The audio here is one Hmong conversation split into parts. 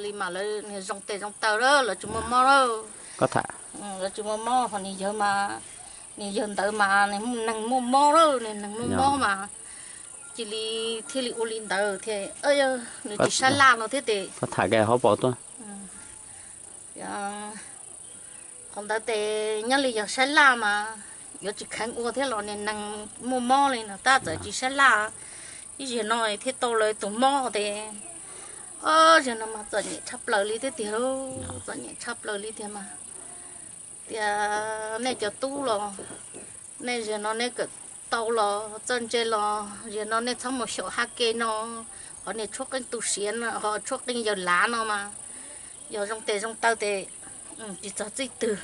li mas lawv niag zoo tes zoo taw lawm, lawv tsis muaj mob lawm. Koj tham. Lawv tsis muaj mob ho niag yawg mas, niag yawg ntawd mas niag neeg muaj mob lawm, niag neeg muaj mob mas cia li thiaj li ua li ntawd thiab. Nws tsis sab laj no thiab tes. Koj tham kiag hauv paus tuaj. Qhov ntawd tes nyob li yog sab laj mas yuav tsis kheev ua thiab los niag neeg muaj mob li no tab txawm tsis sab laj. Ib zaug no thiaj tau lawv tus mob tes, o, zaug no mas txom nyem tshaj plaws li thiab tiag, txom nyem tshaj plaws li tiag mas. Tias nej cov tub los, nej zaug no nej kawm tau los txawj ntse los, zaug no nej txhob mus xyaum haj ke no, qhov niag tshuab qeej tu siav, qhov tshuab qeej yawg lav no mas yog zoo tes zoo taw tes tsis txog txij twg,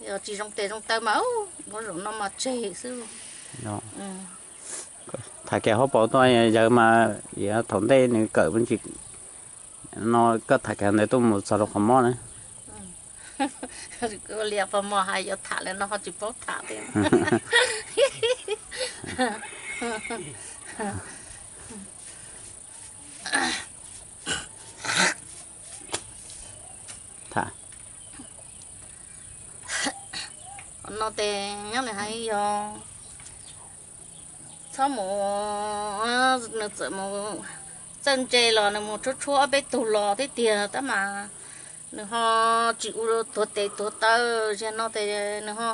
yog tsis zoo tes zoo taw mas ua zaum no mas tseg xwb. Tham kiag hauv paus tuaj, yawg mas thaum ntej nws kawm tsis, no koj tham kiag ntawd tuaj mus txog rau qhov mob na. Li pog mos hais yuav tham li no ho tsis paub tham thiab. No tes nyob li hais yog txhob mus, nws txawm mus txawj ntse los nws mus tshuab tshuab ob peb tug los thiab tiag tab mas nws ho tsis ua tuag tes tuag taw. Zaum no tes nws ho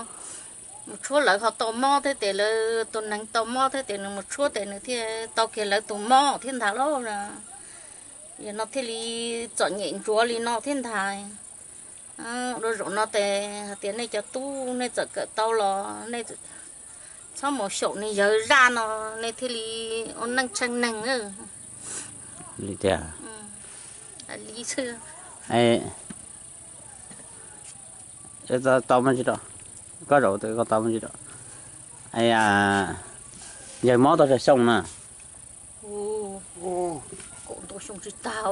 mus tshuab lawv ho tau mob thiab tes, lawv tus neeg tau mob thiab tes nws mus tshuab tes nws thiaj tau kiag lawv tus mob thiab ntag lauj. Yog no thiaj li txom nyem ntsuav li no thiab ntag. Ua zaum no tes hais tias nej cov tub nej txawm kawm tau los nej txhob mus xyaum niag yawg zaj no, nej thiaj li ua neej tsheej neeg. Li tiag. Li xwb. Tau, koj zaum koj tau, yawg mob tau tsawg xyoo na? Kaum ntau xyoo tsis tag.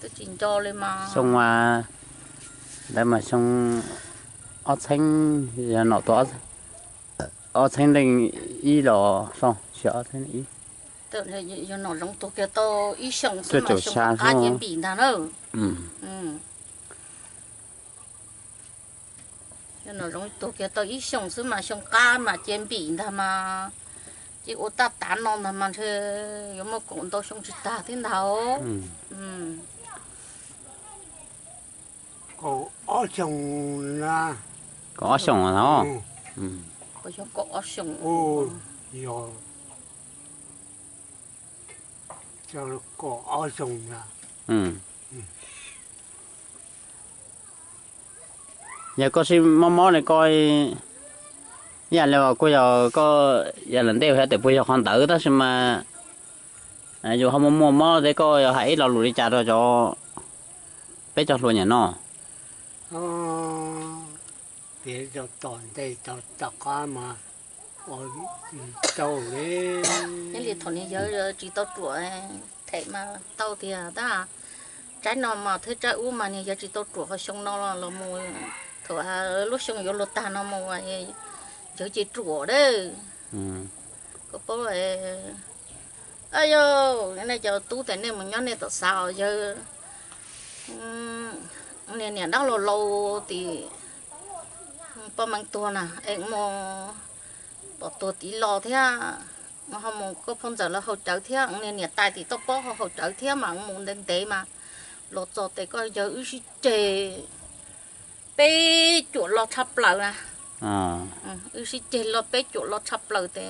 Twb tsis nco li mas. Xyoo, ntawd mas xyoo ob txheeb, yog nom tuag ob txheeb leej ib los so, xyov ob txheeb leej ib. Yog nom zoov tuag kiag tau ib xyoos xwb mas xyoo qab cia npim ntag na. Yog nom zoov tuag kiag tau ib xyoos xwb mas xyoo qab mas cia npim ntag mas, ces ua taj tav no ntag mas ntshe yuav muaj kaum ntau xyoo tsis tag thiab ntag. Kaum ob xyoos na. Kaum ob xyoos os. Yog kaum ob xyoos. Yog kaum ob xyoos na. Yog koj sib mob mob li koj, ib yam li kuj yog koj, yam li ntej hais tias puas yog qhov ntawd tab sis mas yus ho muaj muaj mob thiab, koj yuav hais ib lo lus li cas rau cov peb cov hluas niam no? Piav rau tom ntej tom qab mas tau li. Nyob li thaum niag yawg tsis tau ruam them mas tau tiag tab, tsaib no mas thiab tsaib ub mas niag yawg tsis tau ruam qhov xyoo no los mus, thaum lub xyoo yuav luag tag no mus yawg ces ruam dab. Koj paub, yog nej cov tub tes nej mus nyob nej tom xav os, yawg niag niam dab laus laus tim poj meej tuag na es mus pom tuag tid los thiab, ho mus koj phooj ntxawm lawv haus cawv thiab, niag niam tais tim toj pob ho haus cawv thiab mas mus ntev ntev mas los txog tes koj yawg wb sib ceg peb cuam los tshaj plaws na. Wb sib ceg los peb cuam los tshaj plaws tes,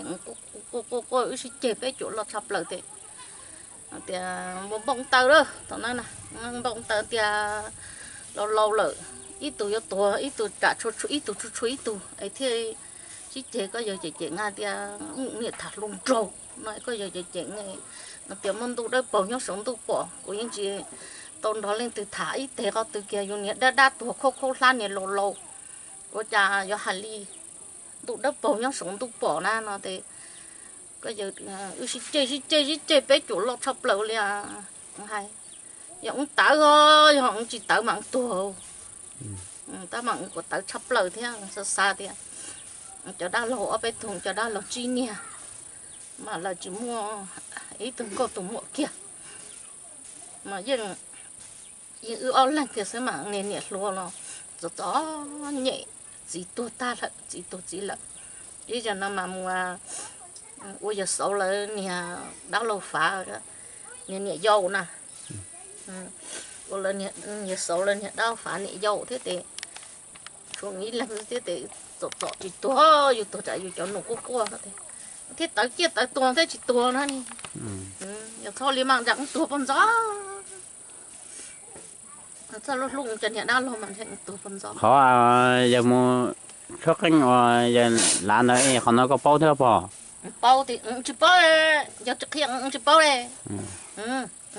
quaj quaj quaj wb sib ceg peb cuam los tshaj plaws tes tias npau npau taws lawm thaum na, npau taws tias laus laus lawm, ib tug yuav tuag ib tug, tsam tshuav ib tug tshuav tshuav ib tug es thiaj sib ceg. Koj yawg cem cem nqa tias niam tham hluas nraug no, koj yawg cem cem nqa tias muaj ntuj dawb paug nyob saum ntuj pom. Kuv yeej tsis tau nrog leej twg tham ib teg qhov twg kiag, yus niag dab dab tuag khaub khaub hlab niag laus laus, ua cas yuav hais li ntuj dawb paug nyob saum ntuj pom na no tes, koj yawg wb sib ceg sib ceg sib ceg peb cuam loj tshaj plaws li hais. Yog wb tawv os, yog wb tsis tawv mas wb tuag. Tab mas wb kuj tawv tshaj plaws thiab, xav xav tias cov dab laug ob peb tug, cov dab laug tsib niag, Mas lawv tsis muaj ib tug nkauj tus muam kiag, mas yeej, yeej wb ob leeg kiag xwb mas niag niam hluas los txom txom nyem, txiv tuag tag lawm, txiv tuag txiv lawm. Ib zaug no mas mus ua yawg Xauv lawv niag dab laug Fav, niag niam yau na, ua yawg Xauv lawv niag dab laug Fav niam yau thiab tes, tshuav ib leeg thiab tes, txom txom tsis tuag, yus tuag tsam yus cov nus quaj quaj thiab tawv ciaj tawv tuag thiab tsis tuag na. Yog txhob li mas ntshe wb tuag poj ntxob. Txhob hlub hlub cov niag dab laug mas ntshe wb tuag poj ntxob. Qhov yawg mus tshuab qeej uas yawg lav ntawd es qhov no koj paub thiab pog? Paub, tsis paub, yog tsis qhia wb tsis paub li.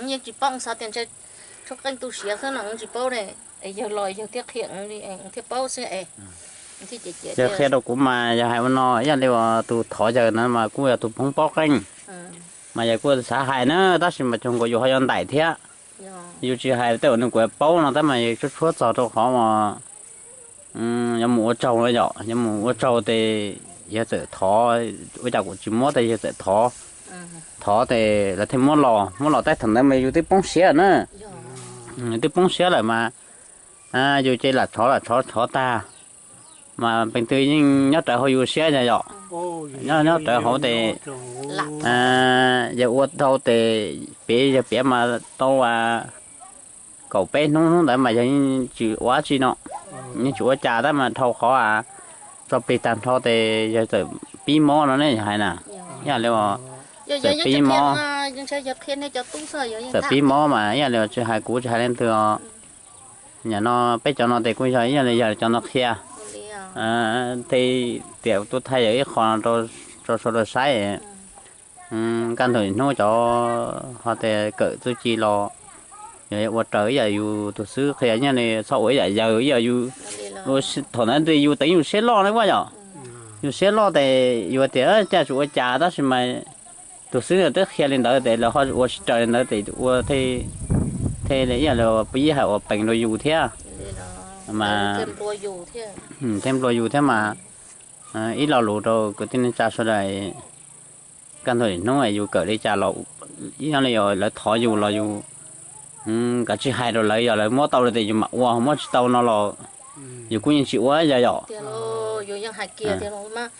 Yeej tsis paub, xav tias ntshe tshuab qeej tu siav xwb no wb tsis paub li. Es yawg los yawg thiaj qhia wb li, wb thiaj paub xwb es. Yawg qhia rau kuv mas yawg hais ua no, ib yam li uas tus thov yawg na mas kuj yog tus poob paub qeej, mas yawg kuj xav hais na, tab sis mas cuag nkaus yus ho yuav ntaim thiab. Yus tsis hais tej uas nws kuj paub no tab mas yawg tshuab tshuab txog rau qhov uas yuav mus ua tsaug no yom, yuav mus ua tsaug tes yawg txawm thov, ua cas kuv tsis muab tes yawg txawm thov, thov tes lawv thiaj muab los, muab los tab thaum ntawd mas yus twb poob siab na, twb poob siab lawm mas yus ces lam tshov lam tshov tshov tag, mas peev twg yeej nyob rawv hauv yus siab yog yom, nyob nyob rawv hauv tes yawg ua dhau tes piav yawg piav mas tau kaum peb hnub, hnub ntawd mas yawg yeej tsis ua dab tsi no, yeej tsis ua cas tab mas dhau qhov tso plig tag nrho tes yawg txawm pib mob no ne, yog hais na, ib yam li txawm pib mob, txawm pib mob mas ib yam li tsis hais kuv tsis hais leej twg os. Nim no peb cov no tes kuj yog ib yam li yawg cov no qhia, thiaj tias tuaj thaij yawg ib qho no rau sawv daws saib. Kaj ntug hnub cov ho tias kawm txuj ci los yog ua raws ib yam yus tus xib hwb qhia, ib yam li txhob ua ib yam yawg, ib yam yus, thaum ntawd yus teev yus siab loj na yom, yus siab loj tes yus tias cas tsis ua cas tab sis mas tus xib hwb twb qhia li ntawd tes lawv ho ua tsis raws li ntawd tes ua thiaj li ib yam li puas yij hais ua peev rau yus thiab, mas thiaj nplua yus thiab mas ib lo lus rau kwv tij neej tsa sawv daws, kaj ntug hnub yus kawm li cas los ib yam li lawv thov yus los yus kav tsij hais rau lawv, yog lawv muab tau li tes yus mam ua, muab tsis tau no los yus kuj yeej tsis ua yog yom. Yus yeej hais kiag tiag los mas,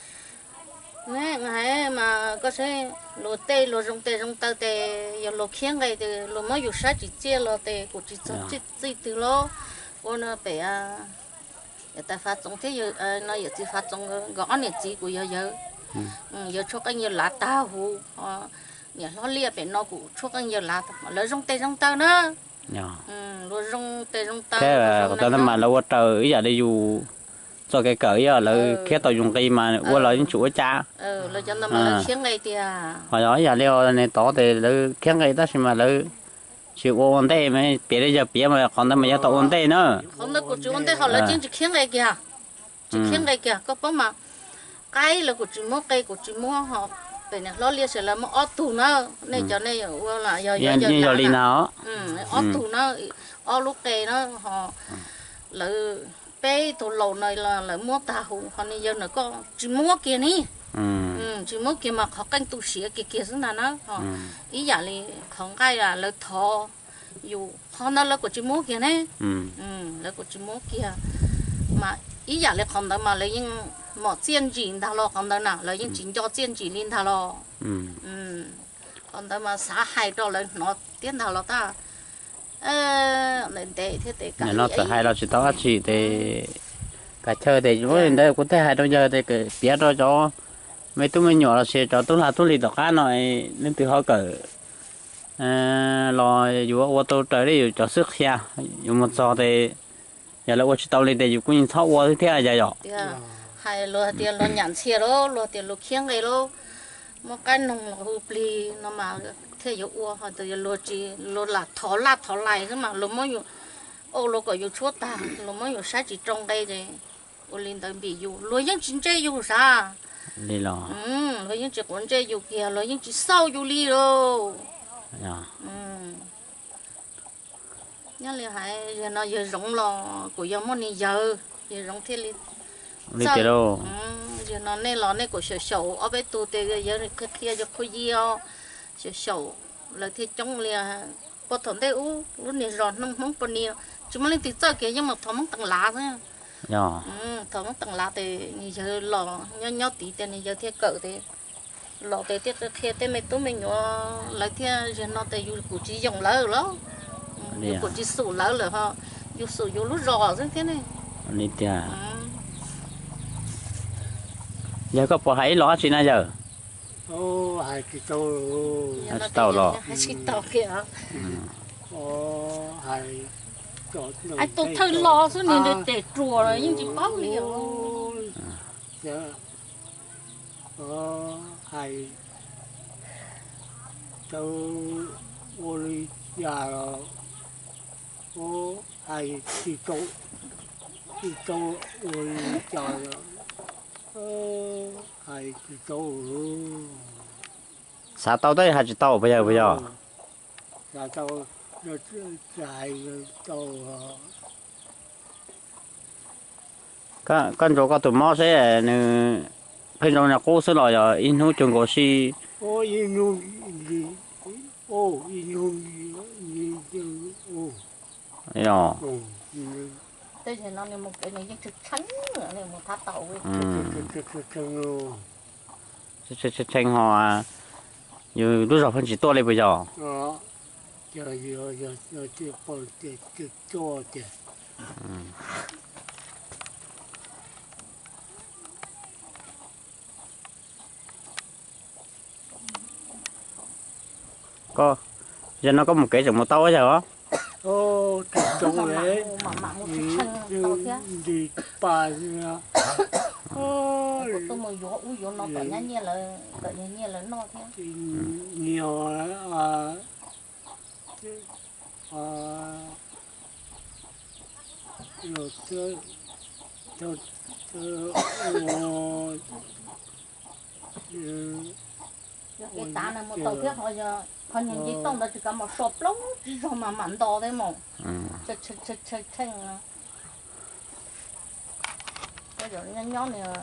ne hais mas koj saib luag tej luag zoo tes zoo taw tes yog luag khiav nqe tes luag muab yus saib tsis txiaj los tes kuv tsis txog txij twg los ua no pem yawm tais Fav Txoov thiab no yawm txiv Fav Txoov nkawd ob niam txiv kuv yog yawg, yawg tshuab qeej yawg lav tag huv, niam hlob Liaj pem no kuv tshuab qeej yawg lav, lawv zoo tes zoo taw na, luag zoo tes zoo taw, mas lawv ua raws ib yam li yus txoj kev kawm ib yam lawv khiav tau yus nqi mas ua los yeej tsis ua cas. Lawv cov ntawd mas lawv khiav nqe tiag. Ho yog ib yam li ne tod tes lawv khiav nqe tab sis mas lawv tsis ua ua ntej, piav li yawg piav mas qhov ntawd mas yog tau ua ntej na. Qhov ntawd kuv tsis ua ntej ho lawv yeej tsis khiav nqe kiag. Tsis khiav nqe kiag, koj paub mas qaib lawv kuj tsis muab qe kuj tsis muab ho pem niam hlob Liaj sawv lawv muab ob tug na, nej cov nej ua yog li na, ob tug na, ob lub qe na ho lawv peb tug laus no los lawv muab tag huv ho ne yawg na koj tsis muab kiag ni. Tsis muab kiag mas qhov qeej tu siav kiag kiag xwb ntag na. Ib yam li qhov nqaij lawv thov yus qhov ntawd lawv kuj tsis muab kiag ne. Lawv kuj tsis muab kiag, mas ib yam li qhov ntawd mas lawv yeej mom txiaj ntsim ntag los qhov ntawd na lawv yeej tsis nco txiaj ntsim li ntag los. Qhov ntawd mas xav hais rau lawv hnov tiab ntag los tab ntev thiab tes no txawm hais los tsis tau dab tsi tes kav chaw tes li ntawd kuv thiaj hais rau yawg tes piav rau cov me tub me nyuam los sis cov tub lag tub hli tom qab no, leej twg ho kawm los yuav ua tau raws li yus cov xib hwb qhia, yus mus txog tes yog lawv ua tsis tau li tes yus kuj yeej txhob ua xwb thiab yog yom. Hais luag tias luag nyam ntxhias lauj, luag tias luag khiav nqe lauj, muab qaib noog los hu plig no mas thiaj yuav ua, ho tus yog luag tsis, luag lam thov laj thov lais xwb mas luag muab yus, luag kom yus tshuab tag luag muab yus saib tsis rau nqe ces ua li ntawd npim yus, luag yeej tsis ntse yus sav. Li los luag yeej tsis quav ntsej yus kiag, luag yeej tsis xauj yus li lauj. Nyob li hais yawg no yawg Zoov los kuj yog muaj niag yawg, yawg Zoov thiaj li li txawj tias lauj. Yog no nej los nej kuj xyaum xyaum ob peb tug tes yawg qhia qhia yawg qhuab yig os, xyaum xyaum lawv thiaj coob li. Puag thaum ntej ub lub niag zos Hmoob Pos Nis tsis muaj leej twg txawj kiag, yeej mus thov Hmoob Teem Lav xwb. Thov Hmoob Teem Lav tes nws yawg los nyob nyob tid tes nws yawg thiaj kawm tes los tes thiaj qhia tej me tub me nyuam lawv thiaj zig no tes yus kuj tsis yoom lawv lawm, yus kuj tsis xum lawv lawm ho, yus xum yus lub zos xwb thiab ne. Li tiag. Yawg koj puas hais ib los dab tsi na yawg? Hais tsis tau los. Hais tus thawj los xwb nws tes ruam yeej tsis paub li os. Hais tau ua li cas los hais tsis tau, tsis tau ua li cas los hais tsis tau. Xav tau tab hais tsis tau puas yog, puas yog? Xav tau, tsis hais tau. Koj ntsuas koj tus mob seb nws pheej zoo li qub xwb los yog ib hnub cuag nkaus si? Ib hnub. Tej zaum no nws mus kev nws yeej tshee tshee, nws mus thab tau. Tshee tshee ho yus lub zog pheej tsis tuaj li puas yog? Koj, yog no koj mus kev tseem mus tau yawg os? Tsis tau, nti pa. Kuv tuaj mus yuav ub yuav no kom nyab nyiaj lawv, kom yawg nyiaj lawv noj thiab. Nyiaj, yog kev tav na mus tau thiab ho yog qhov niag nce tooj ntawd tsis kav mos so plaub tsib zog mas mam nto thiab mus. Tshee tshee, nyob nyob nws